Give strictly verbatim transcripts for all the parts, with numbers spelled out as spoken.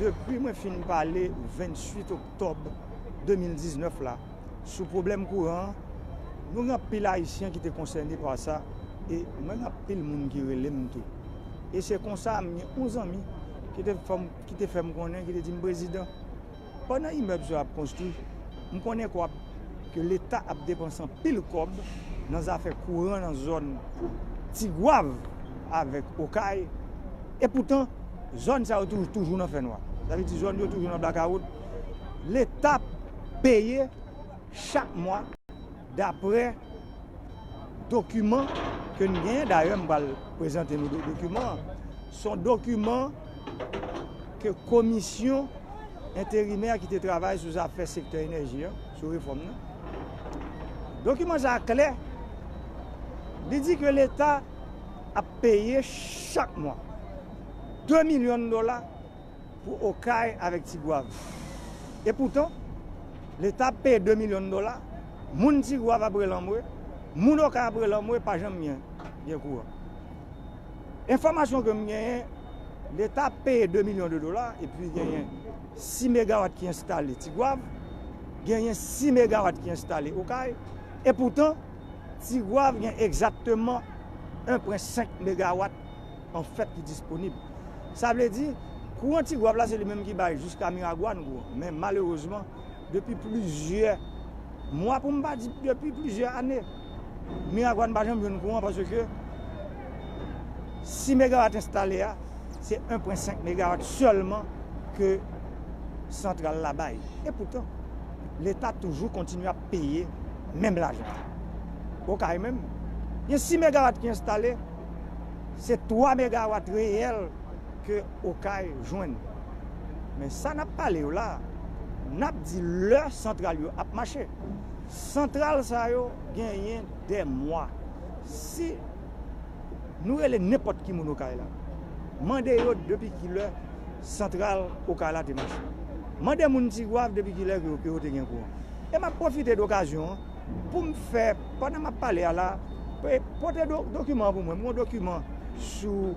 Depi mwen fin pale venntuit oktòb de mil diznèf la sou pwoblèm kouran an, nou gen anpil Ayisyen ki te konsène pa sa, e mwen gen anpil moun ki rele m tou. E se konsa, m gen yon zanmi ki te fè m, ki te fè m konnen, ki te di m, "Prezidan, pandan imèb sa yo ap konstwi, m konnen kwap ke Leta ap depanse anpil kòb nan zafè kouran nan zòn Tigwav avèk Okay. Epoutan, zòn sa yo toujou, toujou nan fènwa. Sa vle di zòn yo toujou nan blakawout. Leta peye chak mwa, daprè dokiman ke n genyen. Dayè, m pral prezante nou do-, dokiman an. Se yon dokiman ke komisyon enterimè ki te travay sou zafè sektè enèji an, sou refòm nan. Dokiman sa a klè, li di ke Leta ap peye chak mwa de milyon dola pou Okay avèk Tigwav. Epoutan, Leta ap peye de milyon dola, moun Tigwav ap rele anmwe, moun Okay ap rele anmwe, pa janm gen, gen kouran. Enfòmasyon ke m genyen, Leta ap peye de milyon de dola, epi genyen sis megawat ki enstale Tigwav, genyen sis megawat ki enstale Okay. Epoutan, Tigwav gen egzakteman en pwen senk megawat an fèt ki disponib. Sa vle di, kouran Tigwav la, se li menm ki bay jiska Miragwàn kouran. Men malerezman, depi plizyè mwa, pou m pa di depi plizyè ane, Miragwàn pa janm jwenn kouran paske sis megawat enstale a, se en pwen senk megawat sèlman ke santral la bay. Epoutan, Leta toujou kontinye ap peye menm lajan. Okay menm, gen sis megawat ki enstale, se twa megawat reyèl ke Okay jwenn. Men sa n ap pale yo la, n ap di lè santral yo ap mache. Santral sa yo genyen dè mwa. Si nou rele nenpòt ki moun Okay la, mande yo depi kilè santral Okay la te mache. Mande moun Tigwav depi kilè ke yo, ke yo te gen kouran. E m ap pwofite de okazyon an pou m fè, pandan m ap pale a la, pe-, pote do-, dokiman an pou mwen. M gen yon dokiman sou,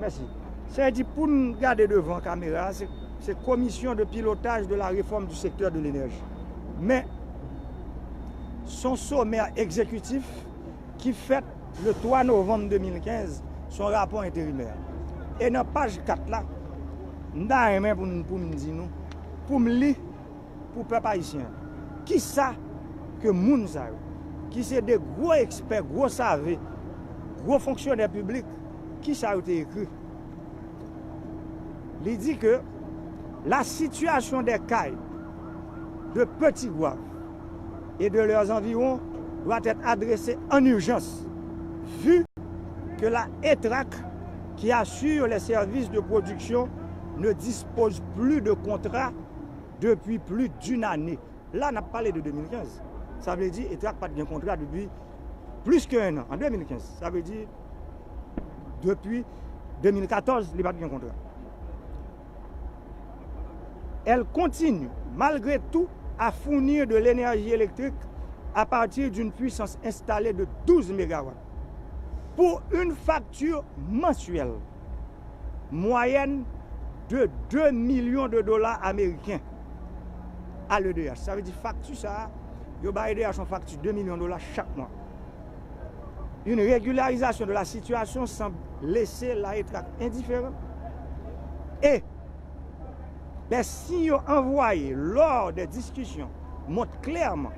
mèsi. Sa vle di pou n gade devan kamera a, se, se Commission de pilotage de la réforme du secteur de l'énergie. Men, se yon somè egzekitif ki fèt le twa novanm de mil kenz, se yon rapò enterimè. E nan paj kat la, m ta renmen pou n, pou m di nou, pou m li, pou pèp ayisyen an. Kisa ke moun sa yo, ki se de gwo ekspè, gwo save, gwo fonksyonè piblik, kisa yo te ekri? Li di ke la situation des cailles de Petit Goâve et de leurs environs doit être adressée en urgence, vu que la ETRAC, qui assure les services de production, ne dispose plus de contrat depuis plus d'une année. La, n ap pale de de mil kenz. Sa vle di, ETRAC pa t gen kontra depi plis ke en an, an de mil kenz. Sa vle di, depi de mil katòz, li pa t gen kontra. Elle continue, malgré tout, à fournir de l'énergie électrique à partir d'une puissance installée de douze mégawatts, pour une facture mensuelle moyenne de deux millions de dollars américains à l'E D H. Sa vle di fakti sa a, yo bay E D H yon fakti de milyon dola chak mwa. Une régularisation de la situation semble laisser la ETRAC indifférent. Et les signaux envoyés lors des discussions montrent clairement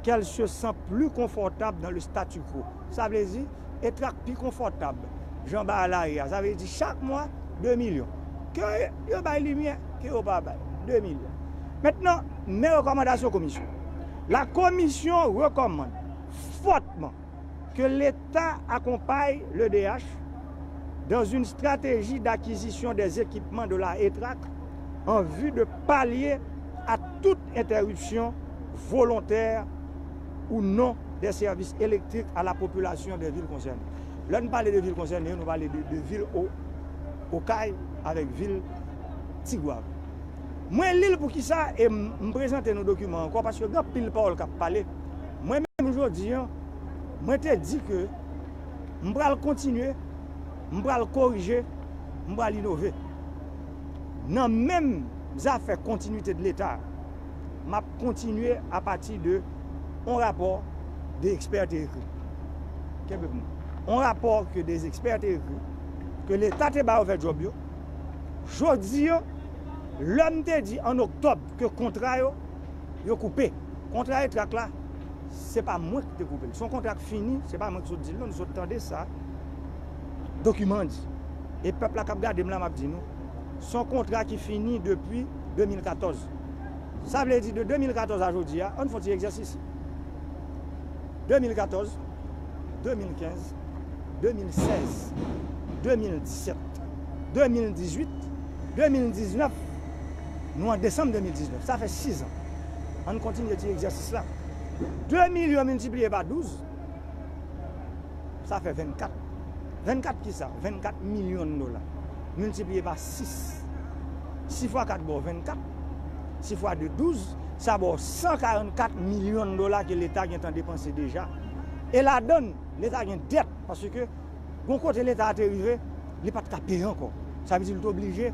qu'elle se sent plus confortable dans le statu quo. Sa vle di, ETRAC pi konfòtab jan bagay la ye a. Sa vle di chak mwa, de milyon. Ke yo bay limyè, ke yo pa bay, de milyon. Mentnan, men rekòmandasyon komisyon. La commission recommande fortement que l'État accompagne l'E D H dans une stratégie d'acquisition des équipements de la ETRAC en vue de pallier à toute interruption volontaire ou non des services électriques à la population des villes concernées. Lè n pale de vil konsène yo, nou pale de, de vil O-, Okay avèk vil Tigwav. Mwen li l pou kisa e m, m prezante nou dokiman ankò, paske gen anpil pawòl k ap pale. Mwen menm jodi an, mwen te di ke m pral kontinye, m pral korije, m pral inove. Nan menm zafè kontinwite de Leta, m ap kontinye apati de yon rapò de ekspè te ekri. Kenbe pou mwen. Yon rapò ke de ekspè te ekri, ke Leta te ba yo fè djòb yo. Jodi an, lè m te di an oktòb ke kontra yo, yo koupe. Kontra Etrak la, se pa mwen ki te koupe l. Se yon kontra k fini, se pa mwen ki sot di l non, nou sot tande sa dokiman an di. E pèp la k ap gade m la, m ap di nou, se yon kontra ki fini depi de mil katòz. Sa vle di de de mil katòz a jodi a, ann fè yon ti egzèsis. De mil katòz, de mil kenz, de mil sèz, de mil disèt, de mil dizuit, de mil diznèf, nou an desanm de mil diznèf. Sa fè sis an. Ann kontinye ti egzèsis la. De milyon miltipliye pa douz, sa fè vennkat. Vennkat kisa? Vennkat milyon dola. Miltipliye pa sis. Sis fwa kat ba w vennkat. Sis fwa de douz, sa ba w san karannkat milyon dola ke Leta gentan depanse deja. E ladann, Leta gen dèt, paske gon kote Leta a te rive, li pa t ka peye ankò. Sa vle di li te oblije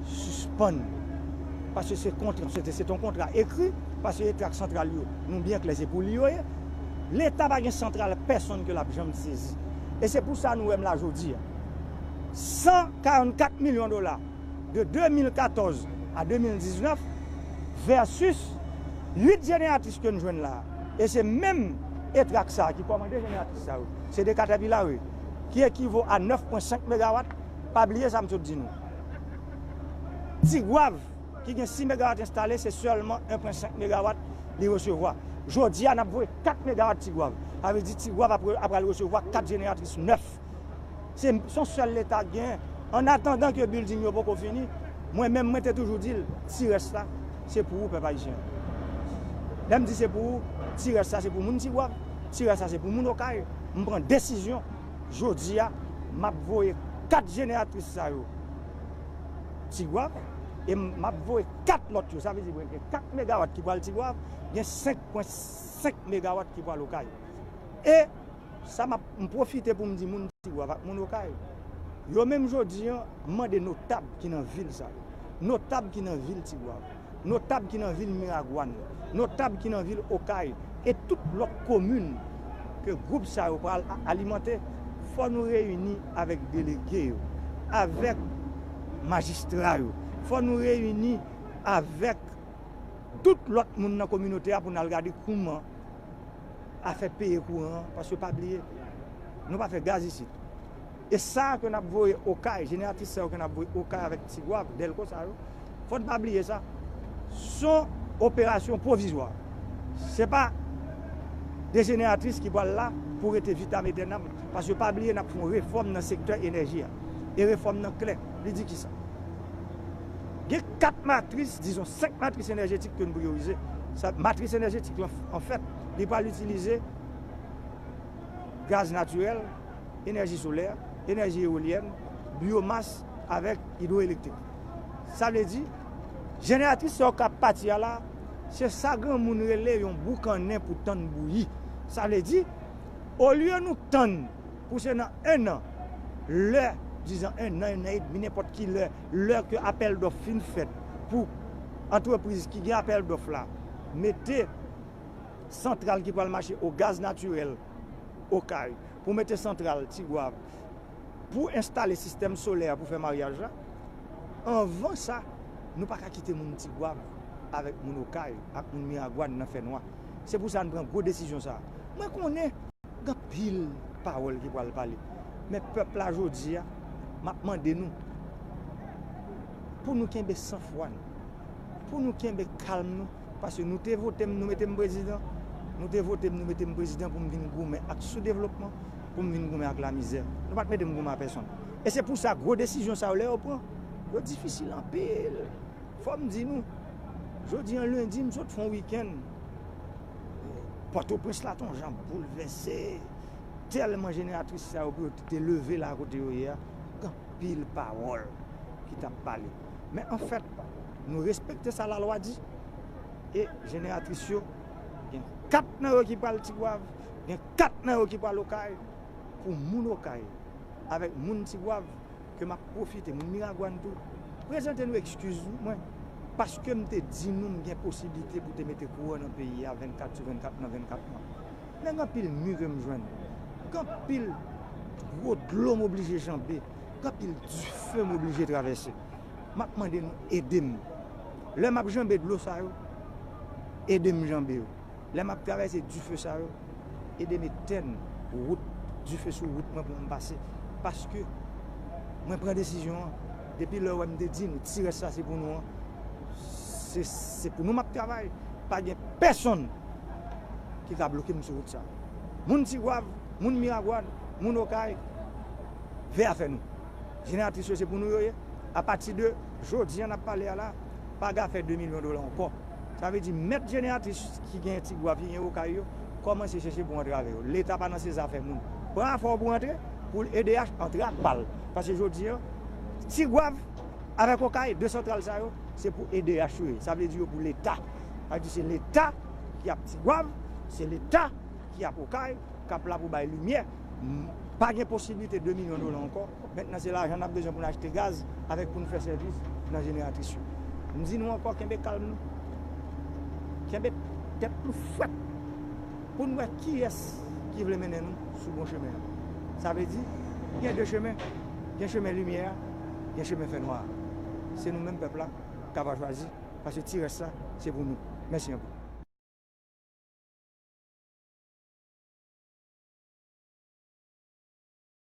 sispann. Paske se kontra, se te, se te yon kontra ekri, paske Etrak Santral yo, nou byen klè, se pou li yo ye. Leta pa gen santral pèsonn ke l ap janm sezi. E se pou sa nou wè m la jodi a. San karannkat milyon dola de de mil katòz a de mil diznèf versus uit jeneratris ke n jwenn la. E se menm Etrak sa a ki kòmande jeneratris sa yo. Se de Caterpillar, wi, ki ekivo a nèf pwen senk megawat. Pa bliye sa m sot di nou. Tigwav, ki gen sis megawat enstale, se sèlman en pwen senk megawat li resevwa. Jodi a, n ap voye kat megawat Tigwav. Sa vle di Tigwav ap, ap pral resevwa kat jeneratris nèf. Se, se yon sèl Leta k genyen. Annatandan ke bilding yo poko fini, mwen menm, mwen te toujou di l, ti rès la, se pou ou, pèp ayisyen. Lè m di se pou ou, ti rès la, se pou moun Tigwav, ti rès la, se pou moun Okay. M pran desizyon, jodi a, m ap voye kat jeneratris sa yo Tigwav, e m ap voye kat lòt yo. Sa vle di, mwen gen kat megawat ki pral Tigwav, gen senk pwen senk megawat ki pral Okay. E sa m ap, m pwofite pou m di moun Tigwav ak moun Okay, yo menm jodi an, m mande notab ki nan vil sa yo, notab ki nan vil Tigwav, notab ki nan vil Miragwàn, notab ki nan vil Okay, e tout lòt komin ke gwoup sa yo pral a-, alimante, fò nou reyini avèk delege yo, avèk majistra yo, fò nou reyini avèk tout lòt moun nan kominote a pou n al gade kouman afè peye kouran an, paske pa bliye, nou pa fè gaz isit. E sa ke n ap voye Okay, jeneratris sa yo ke n ap voye Okay avèk Tigwav, Dèlko sa yo, fò n pa bliye sa. Se yon operasyon pwovizwa. Se pa de jeneratris ki pral la pou rete vitam etènèm, paske pa bliye n ap fè yon refòm nan sektè enèji a. E refòm nan klè. Li di kisa? Gen kat matris, dizon senk matris enèjetik ke n priyorize. Sa, matris enèjetik lan, anfèt, li pral itilize gaz natirèl, enèji solè, enèji eolyèn, byomas avèk idwoelektrik. Sa vle di, jeneratris sa yo k ap pati a la, se sa granmoun rele yon boukannen pou tann bouyi. Sa vle di, olye nou tann pou se nan en an, lè, dizan en an, en an edmi, nenpòt ki lè, lè ke apèl dòf fin fèt pou antrepriz ki gen apèl dòf la mete santral ki pral mache o gaz natirèl Okay, pou mete santral Tigwav, pou enstale sistèm solè a pou fè maryaj la, anvan sa, nou pa ka kite moun Tigwav avèk moun Okay ak moun Miragwàn nan fènwa. Se pou sa n pran gwo desizyon sa a. Mwen konnen gen anpil pawòl ki pral pale, men pèp la jodi a, m ap mande nou pou nou kenbe sanfwa nou, pou nou kenbe kalm nou, paske nou te vote m, nou mete m prezidan, nou te vote m, nou mete m prezidan pou m vin goumen ak soudevlopman, pou m vin goumen ak lamizè. Nou pa t mete m goumen ak pèsonn. E se pou sa gwo desizyon sa yo, lè yo pran, yo difisil anpil. Fò m di nou, jodi an lendi, m sot fè yon wikenn. Pòtoprens la te yon jan boulvèse, tèlman jeneratris sa yo pou yo te leve la kote yo ye a, gen anpil pawòl ki t ap pale. Men anfèt, nou respekte sa lalwa di, e jeneratris yo, gen kat nan yo ki pral Tigwav, gen kat nan yo ki pral Okay, pou moun Okay, avèk moun Tigwav, ke m ap pwofite, moun Miragwàn tou, Prezante nou ekskiz mwen, paske m te di nou m gen posiblite pou te mete kouran nan peyi a vennkat sou vennkat nan vennkat mwa. Men gen anpil mi ke m jwenn, gen anpil gwo dlo m oblije janbe, gen anpil dife m oblije travèse. M ap mande nou ede m. Lè m ap janbe dlo sa yo, ede m janbe yo. Lè m ap travèse dife sa yo, ede m etèn wout, dife sou wout mwen pou m pase. Paske mwen pran desizyon an. Depi lè w wè m te di nou ti rès sa se pou nou an, se, se pou nou m ap travay. Pa gen pèsonn ki ka bloke m sou wout sa. Moun Tigwav, moun Miragwàn, moun Okay, veye afè nou. Jeneratris yo se pou nou yo ye. Apati de jodi an n ap pale a la, Paga fè de milyon dola ankò. Sa vle di mèt jeneratris ki gen Tigwav, ki gen Okay yo, kòmanse chèche pou antre avè yo. Leta pa nan se zafè moun. Pran afè w pou antre, pou E D H antre ak pa l. Paske jodi an, Tigwav avèk Okay, de santral sa yo, se pou E D H yo ye. Sa vle di yo pou Leta. Sa vle di se Leta ki ap Tigwav, se Leta ki ap Okay, k ap la pou bay limyè. M, pa gen posiblite de milyon dola ankò. Mentnan se lajan n ap bezwen pou n achte gaz avèk pou n fè sèvis nan jeneratris yo. M di nou ankò, kenbe kalm nou. Kenbe tèt nou frèt pou n wè kiyès ki vle mennen nou sou bon chemen an. Sa vle di, gen de chemen. Gen chemen limyè a, gen chemen fènwa a. Se nou menm pèp la k ap chwazi, paske ti rès la, se pou nou. Mèsi anpil.